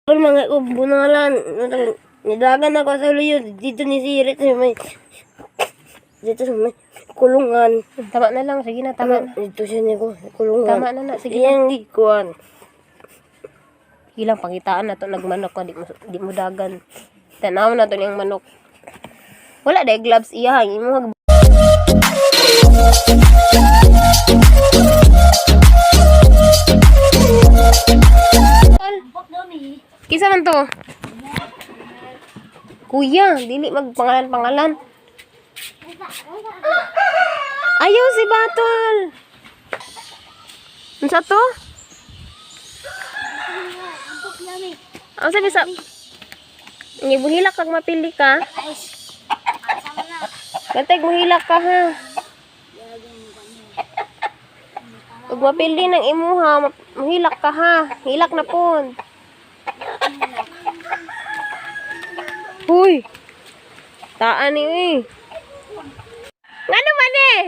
Pero mga bunalan, nidagan ako sa luyo dito ni Sirit sa may dito sa may kulungan. Tama na lang, sige na, tama na. Dito siya ni ko kulungan. Tama na na, sige na. Iyang gikuan. Sige lang, pangitaan na to, nagmanok ka, di mo dagan. Tanaw na to niyang manok. Wala dahil gloves iya, ang imo Kisa man to? Kuya, dili magpangalan-pangalan. Ayaw si Batol. Unsa to? Ang sabi sa Ngibuhilak kag mapili ka. Bantay muhilak ka ha. Ug mapili ng imuha, muhilak ka ha. Hilak na pon. Huy. Taan ni uy. Ngano man eh?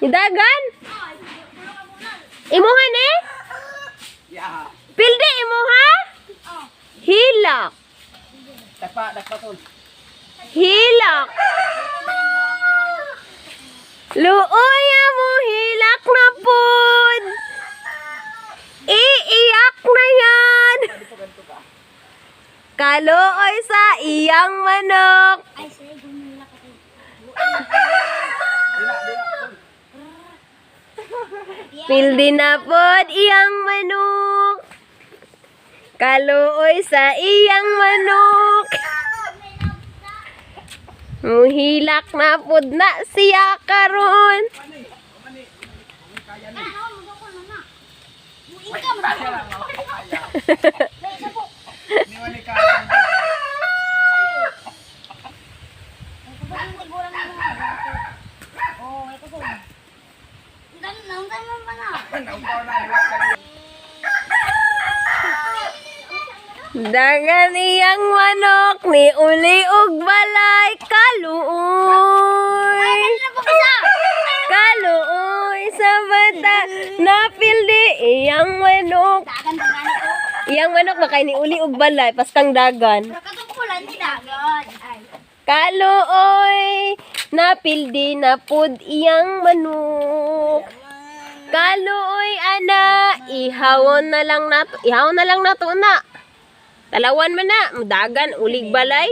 Dagan? Imuha ni? Pildi imuha? Hilak. Dakpa, dakpa tol. Hilak. Luoy mo hilak na pod. Iiyak na yan. Kaluoy sa iyang manok. Pildi na pod iyang manok. Kaluoy sa iyang manok. Muhilak na pod na siya karon. Niwali ka. Dangan iyang manok ni uli og balay kaluoy. Kaluoy sa bata napildi iyang manok. Iyang manok baka ni uli og balay pastang dagan. Kaluoy napildi na pud iyang manok. Kaluoy ana ihawon na lang nato, ihawon na lang nato na. Talawan man na, dagan ulig balay.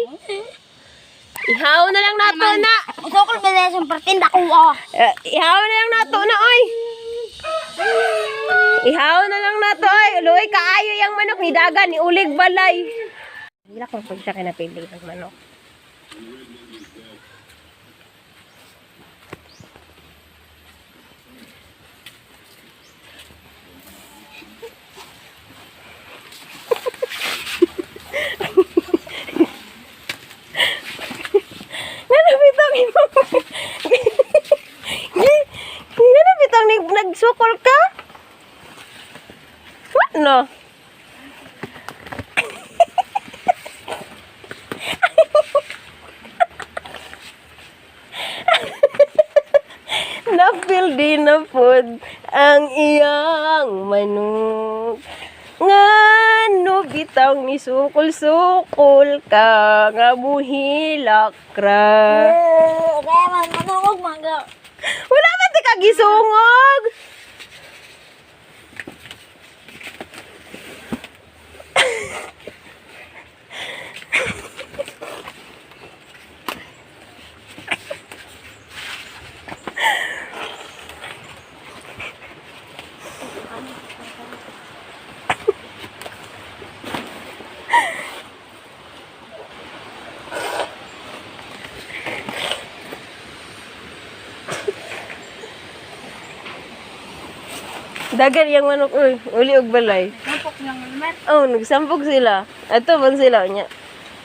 Ihawon na lang nato na. Usokol ba na sa partinda ko ah. Eh, ihaw na lang nato na oy. Ihaw na lang nato oy. Luoy kaayo yang manok ni dagan ni ulig balay. Hila ko pag siya kinapili ng manok. Ngano bitong imo? Ngano bitong nagsukol ka? What no? Napil din na pod ang iyang manok. Ngano bitaw ni sukol-sukol ka nga buhilak ra. Kaya man manungog mangga. Wala man ti kagisungog. Dagan yang manok uy, uli og balay. Nampok niyang helmet. Oh, nagsampog sila. Ato man sila nya.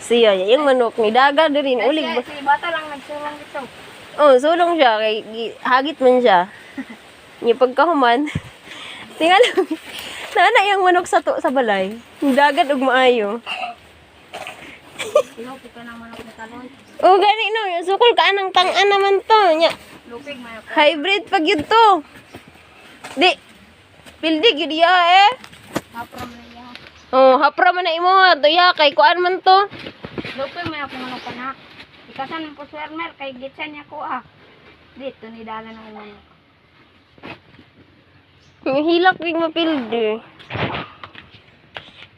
Siya niya, yung manok ni daga diri ulig ba. Si bata lang nagsulong dito. Oh, sulong siya kay hagit man siya. Nya pagkahuman. Tingala. Nana yung manok sa to sa balay. Dagat og maayo. Iho ka ng manok na taloy. Oh, gani no, sukol ka anang tang-an naman to nya. Lupig man ako. Hybrid pag yun to. Di. Pildi gyud iya eh. Hapra man niya. Oh, hapra man na imo to iya kay kuan man to. Lupoy may ako manok pa na. Ikasan po si Elmer kay gitsan niya ko ah. Dito ni dalan ng manok. Ang hilak ring mapildi.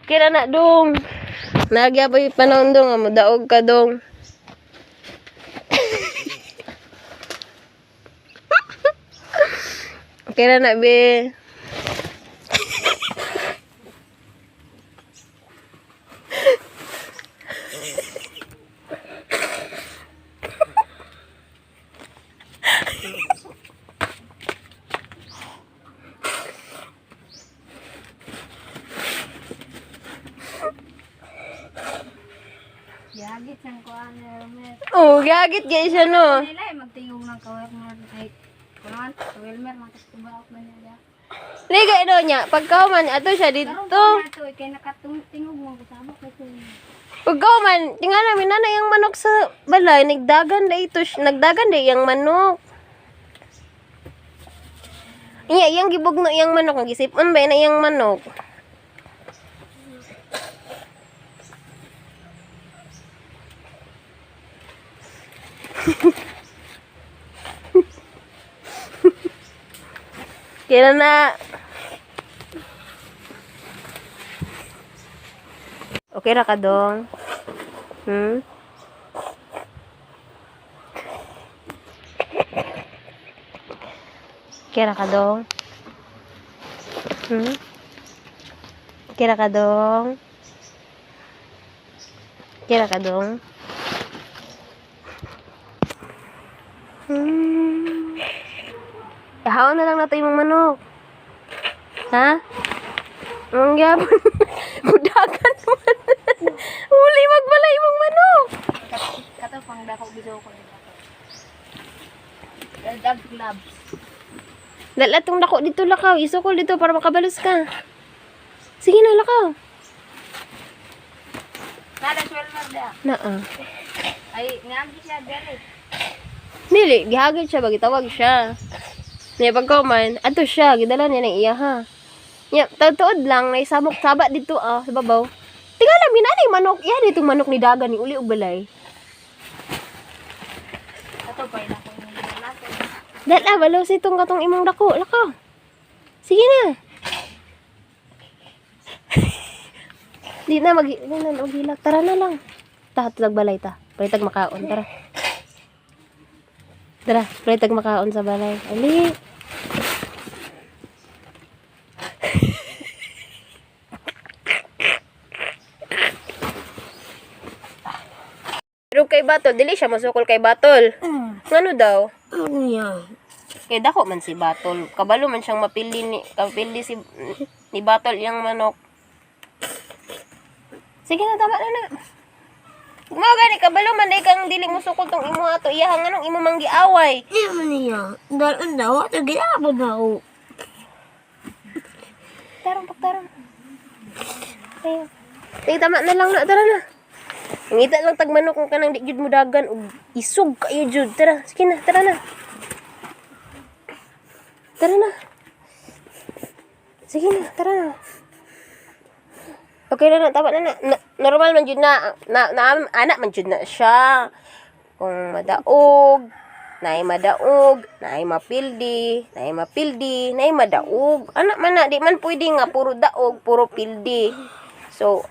Kira na dong. Nagya pa yung panahon dong, nga modaog ka dong. Kira na be. Yagit sang ko ni Elmer. Oh, gagit gay siya no. Nila ay magtingog ng kawelmer ay kuan, Wilmer makatubaok ba niya. Liga no niya, pagkauman ato siya Karon dito. po na to kay nakatingog mo kasama kay Pagkauman, tingnan namin na yung manok sa balay, nagdagan na ito, nagdagan na yung manok. Iya, iyang gibugno iyang manok, nagisipon ba na iyang manok? Kaya na. Okay ra ka dong? Hmm? Okay ra ka dong? Hmm? Okay ra ka dong? Okay ra ka dong? Hmm. Ihaw na lang nato imong manok. Ha? Ang gyapon. Budagan man. Huli magbalay imong manok. Kato pang dako biso ko nila. Dag gloves. Dala tong dako dito lakaw. Isukol dito para makabalos ka. Sige na lakaw. Nada si Wilmer da. Naa. Ay ngagi siya dere. Dili, gihagit siya, bagitawag siya. Niya pagkuman, ato siya, gidala niya ng iya ha. Niya, tuod lang, naisabok saba dito ah, sa babaw. Tingala, lang, minanay manok. Iya dito manok ni Dagan, ni uli og balay. Kato pa ila ko yung lalaki. Dala, balaw sa itong katong imong dako, lakaw. Sige na. Di na, mag, di na, maghilak. Tara na lang. Ta, tutag balay ta. Palitag makaon, tara. Tara, palitag makaon sa balay. Ali. Pero kay Batol, dili siya masukol kay Batol. Ngano daw? Ano niya? Kay dako man si Batol. Kabalo man siyang mapili ni kapili si ni Batol iyang manok. Sige na, tama na na. Mao gani kabalo man day kang dili mo sukol tong imo ato iya nganong imo mang giaway. Di man niya. Dahil ang dawa, ito ginapon na ako. Tarong pagtarong. Tayo. Sige, tama na lang na. Tara na. Ngita lang tag manok kung kanang di jud mo dagan og isog kayo jud. Tara, sige na, tara na. Tara na. Sige na, tara na. Okay na na, tama na na. Normal man jud na, na, na anak man jud na siya. Kung madaog, naay madaog, naay mapildi, naay mapildi, naay madaog. Anak man na, di man pwede nga puro daog, puro pildi. So,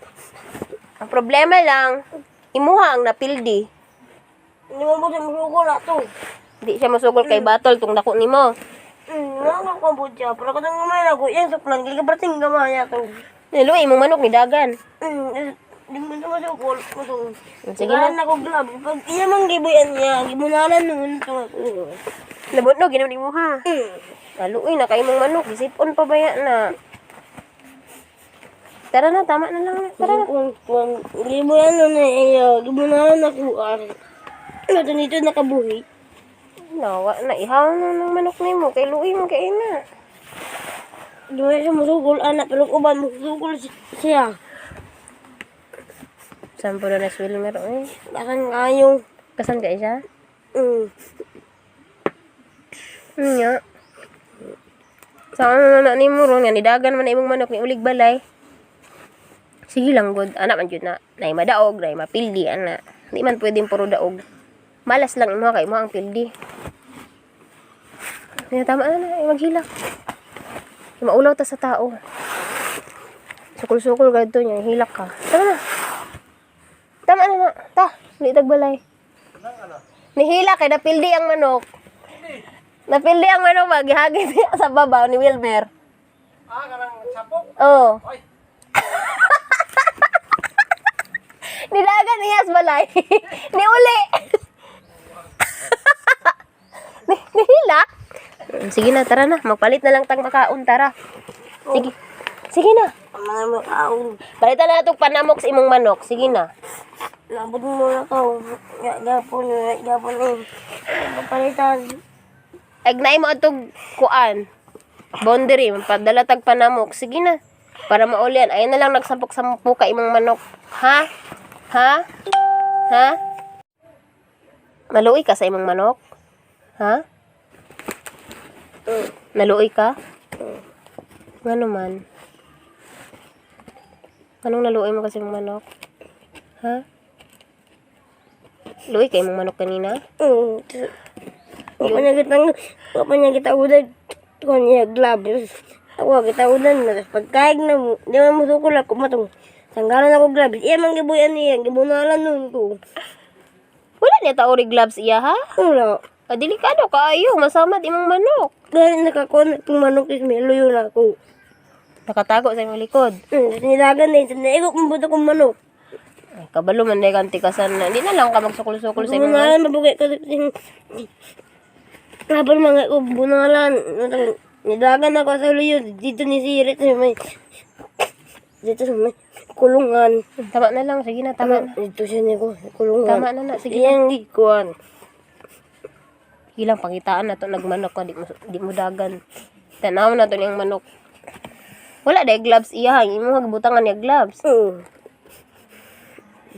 ang problema lang, imuha ang napildi. Hindi mo po siya masukol ato. Di siya masugol kay Batol tung dako nimo. Nga ko siya. Pero katong gamay na ko, yan suklan. Kaya kaprating gamay ato. Niluwi imong manok ni dagan. Di mo siya masukol. Masukol. Sige na. na ko glove. Pag iya man gibuyan niya, gibunalan nun. Nabutno ginawa nimo ha. Kaluoy na kay imong manok, gisipon pa baya na. Tara na, tama na lang. Tara na. Kung gibuyan nun na iya, gibunalan ako. Ito dito nakabuhi. Nawa na ihaw na ng manok nimo kay luoy mo kay na. Di mo siya masukol, anak. Pero uban, masukol siya. Sampo na na si Wilmer oy. Bakan kayo. Kasan kay siya? Mm. Nya. Sa ano na nimo ron nga nidagan man na imong manok ni ulig balay. Sige lang gud, ana man jud na. Nay madaog, nay mapildi ana. Di man pwedeng puro daog. Malas lang imo kay imo ang pildi. Kaya tama na na, ay maghilak. Maulaw ta sa tao. Sukol-sukol gadto niya, hilak ka. Tama na. Tama na na. Ta, di tagbalay. Nihila kay napildi ang manok. Napildi ang manok maghagit sa babaw ni Wilmer. Ah, kanang sapok. Oo. Ay. Nilagan niya sa balay. Ni uli. Nihilak. Sige na, tara na. Magpalit na lang tang makaon, tara. Sige. Sige na. Mga makaon. Palitan na itong panamok sa imong manok. Sige na. Labot mo na ka. Gapon, gapon eh. Palitan. Agnay mo atong kuan. Boundary, padala tag panamok. Sige na. Para maulian. Ayun na lang nagsampok sa puka imong manok. Ha? Ha? Ha? Maluoy ka sa imong manok? Ha? Naluoy ka? Ngano man? Anong naluoy mo kasi imong manok? Ha? Luoy ka imong manok kanina? Wala niya kitang, wala niya kita udan. Kuha niya gloves. Ako kita udan. Pagkaig na mo, di man musukol ako matong. Tanggalan ako gloves. Iya man gibuyan niya, gibunalan nun ko. Wala niya taori gloves iya ha? Wala. Ah, delikado kaayo, masamad imong manok. Dahil nakakuha na itong manok is may luyo na ako. Nakatago sa imong likod. Nilagan na yun. Naigo kong buto kong manok. Ay, kabalo man dahil kang tikasan na. Hindi na lang ka magsukol-sukol sa imong manok. Bunalan, mabugay ka. Habang mga ko, bunalan. Nilagan ako sa luyo. Dito ni Sirit sa may... Dito sa may kulungan. Tama na lang, sige na, tama na. Dito siya niya ko, kulungan. Tama na na, sige na. Iyang gikuan. Sige lang, pangitaan na to, nagmanok ka, di mo dagan. Tanaw na to niyang manok. Wala dahil gloves iya, ha. Imong hagbutangan niya gloves.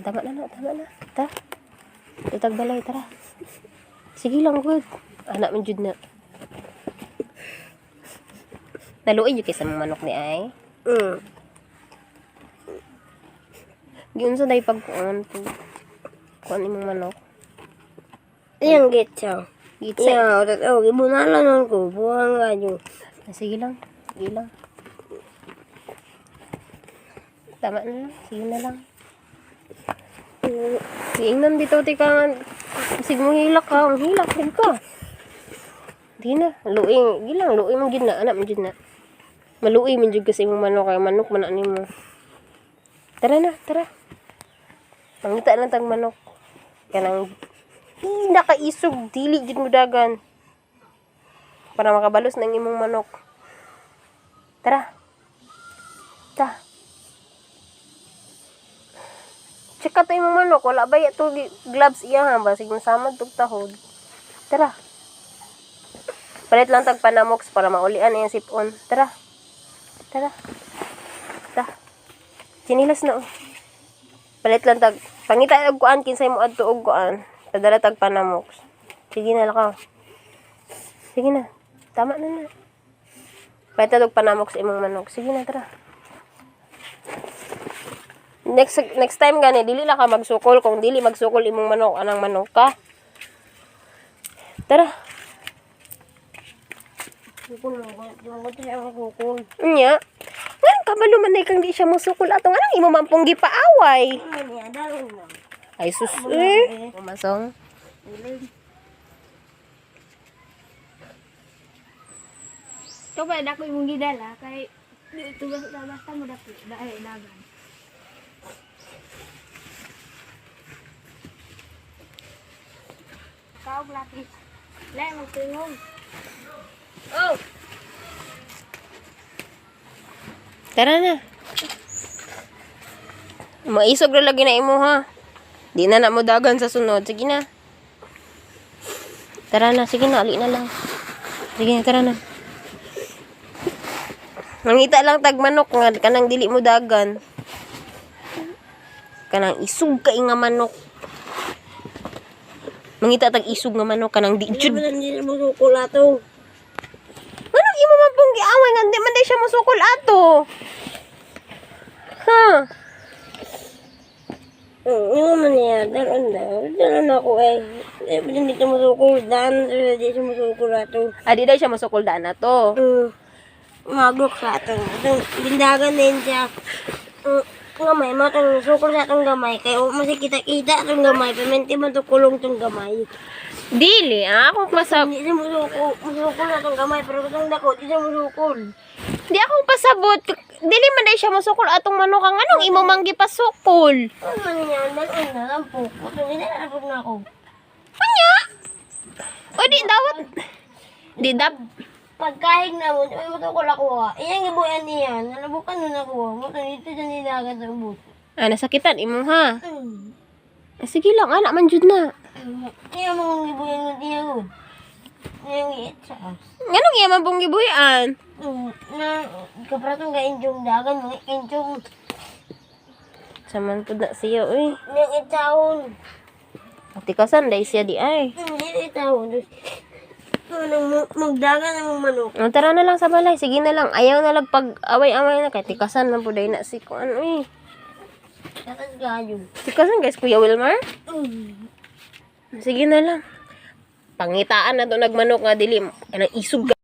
Tama na na, tama na. Ta. Tutag balay, tara. Sige lang, good. Anak man jud na. Naluoy jud kay sa mga manok ni ay. Giunsa day pag kuan to. Kuan imong manok. Iyang gitsa. Gitsa. Iya, oh, gibunalan nun ko. Buhang nga yun. Ah, sige lang. Sige lang. Tama na lang. Sige na lang. Giingnan dito, tika nga. Sig mo hilak ka. Ang hilak din ka. Di na. Luoy. Gilang, luoy mo gid na. Anak mo gid na. Maluoy mo jud kasi imong manok. Kaya manok man ani mo. Tara na, tara. Mangita lang tag manok. Kanang pinakaisog. Dili jud mo dagan. Para makabalos ng imong manok. Tara. Ta. Check ka to imong manok. Wala ba ya to gloves iya ha? Basig masamad tug tahod. Tara. Palit lang tag panamox para maulian ang sipon. Tara. Tara. Ta. Chinilas na oh. Palit lang tag pangita og kuan kinsay mo adto og kuan. Padala tag panamox. Sige na lakaw. Sige na. Tama na na. Palit og panamox imong manok. Sige na tara. Next next time gani dili lang ka magsukol kung dili magsukol imong manok anang manok ka. Tara. Kukul mo. Yung ko siya kukul. Nya. Ngan kabalo man na kang di siya mosukol ato nganong imo man pong gipaaway. Ano niya, daron na. Ay sus eh. Umasong. Ito pa dako imong gidala kay dito basta basta mo dako dai dagan. Kaog lapis. Lai mo tingog. Oh. Tara na. Maisog ra lagi na imo ha. Di na na mo dagan sa sunod. Sige na. Tara na, sige na, ali na lang. Sige na, tara na. Mangita lang tag manok nga kanang dili mo dagan. Kanang isog kay nga manok. Mangita tag isog nga manok kanang di Hindi jud. mo lang mo sukul ato. Nganong imo man pong Imong giaway nga di man day siya musukol ato. Ha? Yung man niya, dalon na. Dalon ako eh. Eh, hindi siya musukol. Daan, hindi siya musukol ato. Ah, di day siya musukol daan na to. Maglok sa atong. Atong bindagan din siya. Gamay, matong sukol sa atong gamay. Kaya masih kita-kita atong gamay. Pamenti man to kulong tong gamay. Dili, ah, akong pasab Hindi siya musukol. Musukol sa atong gamay. Pero kung dako, di siya musukol. Di akong pasabot. Dili man day siya musukol atong manok ang anong imo mang gipasukol. Ano man niya, dalon na, lampok. Atong ginalapog na ako. Unya. O di dawat. Di dap Pagkahig na mo, ay matukol ako ha. Iyang gibuyan niya, nalabukan nun ako ha. Mutong dito siya nilagat sa ubos. Ah, nasakitan imo ha. Ah, sige lang, anak man jud na. Iya mong gibuyan nun niya ko. Iyang giitsa. Nganong iya man pong gibuyan? Na, kapratong ka injong dagan, mga injong. Saman pud na siya uy. Nang itawon. Atikasan day siya di ay. Hindi itawon. Nang magdagan ang manok. Oh, tara na lang sa balay. Sige na lang. Ayaw na lang pag away-away na kay tikasan man pud day na si kuan uy. Tatas kayo. Tikasan guys, Kuya Wilmar. Sige na lang. Pangitaan na to nagmanok nga dili kanang isog.